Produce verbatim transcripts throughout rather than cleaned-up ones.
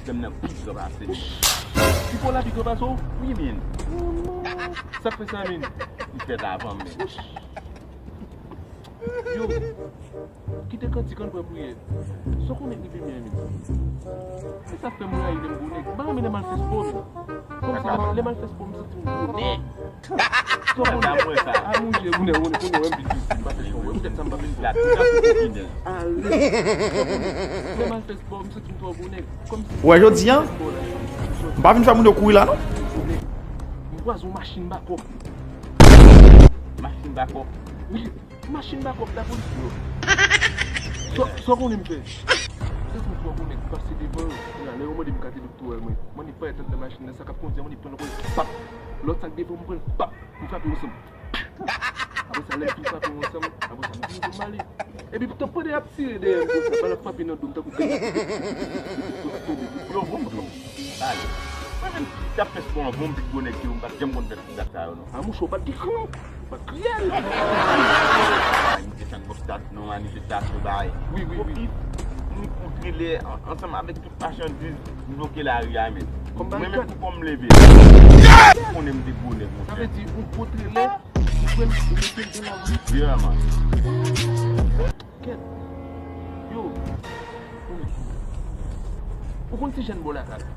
Fè m nan pi gran pase m. Pipo la pi gran pase w? Wi, men. Sa k fè sa, men? Li fèt avan m, men. Yo, kite kantik, ann pran priyè. Sa w konnen ki pi byen, men? Se sa k fè m rayi lè m gwo nèg. M pa renmen lè m al fè spò, men. Kòmsi lè m al, lè m al fè spò, m santi m gwo nèg. Sa w konnen? A, monchè, ou nèg, ou nèg, ou nèg, ou nèg, m pa fè spò, ou nèg. Poutèt sa m pa fè spò. Ale. Lè m al fè spò, m santi m twò gwo nèg. Kòmsi. Wè, jodi a, m pa vin fè moun yo kouri la, non. M kwaze yon machin bakòp. Machin bakòp? Wi, machin bakòp lapolis yo. Sa, sa w konnen m fè? M santi m twò gwo nèg, m pase devan yo. Kounye a, lè yo mande m kate elektoral mwen, m annik parèt anndan machin nan, sa k ap kondi a, m annik pran l, pap! Lòt sa k devan m, pran l, pap! M frape yo ansanm. Apre sa, lè m fin frape yo ansanm, apre sa, m vire do m ale. Epi, tan pandan y ap tire dèyè m konsa, bal ap frape nan do m tankou grenn ap pete. Yo, bon, bon, bon. Bal. Mwen menm, t ap fè spò an, bon, m pi gwo nèg ke yo, m pa t janm konn fè ti zak sa yo, non. A, mouche, w pa t gen kran, w pa t kriyèl. Anite chan konstat, non, anite stasyon, bay. Wi, wi, wi. Epi, m kontre lè, an-, ansanm avèk tout machandiz, m bloke lari a, men. Kòm barikad. Mwen menm, pou kò m leve. Konnen m te gwo nèg, monchè. Sa vle di, ou kontre lè, ou pran l, ou mete l nan lari. Yeah, man. Kèt. Yo. Ou konn ti jèn bò lakay la?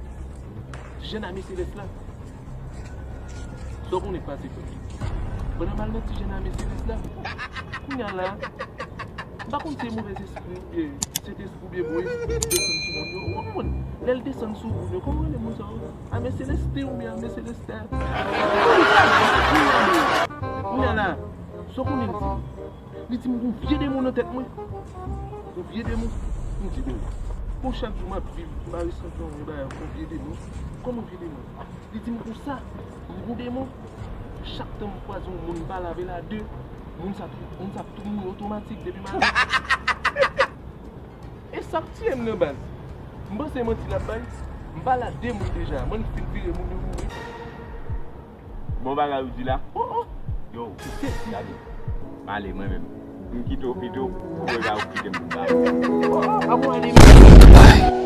Ti jèn ame selès la? Sa w konnen k pase? Pandan m al nan ti jèn ame selès la, kounye a la, m pa konn si se movèz espri oubyen Sentespri oubyen bon espri ki desann sou moun yo. Ou konprann? Lè l desann sou moun yo, kòman yo rele moun sa yo? Ame seleste oubyen ame selesta? Kounye a la, sa w konnen l di m? Li di m gon vye demon nan tèt mwen. Gon vye demon. M di, men, bon, chak jou m ap viv, m pa resante anyen, bagay, gon vye demon. Kòman vye demon? Li di m konsa, m gon demon. Chak tan m kwaze yon moun, m pale avè l a de, moun sa tou, moun sa tou mouri otomatik depi m ale. E sa k tiye m nan baz. M panse manti l ap bay. M pale a de moun deja. M annik fin vire moun yo mouri. Bon bagay ou di la. Oh, oh. Yo, gade. M ale mwen menm. M kite w pito, ou wè sa ou kite m pou m pale. Oh, oh, a bon, ale menm.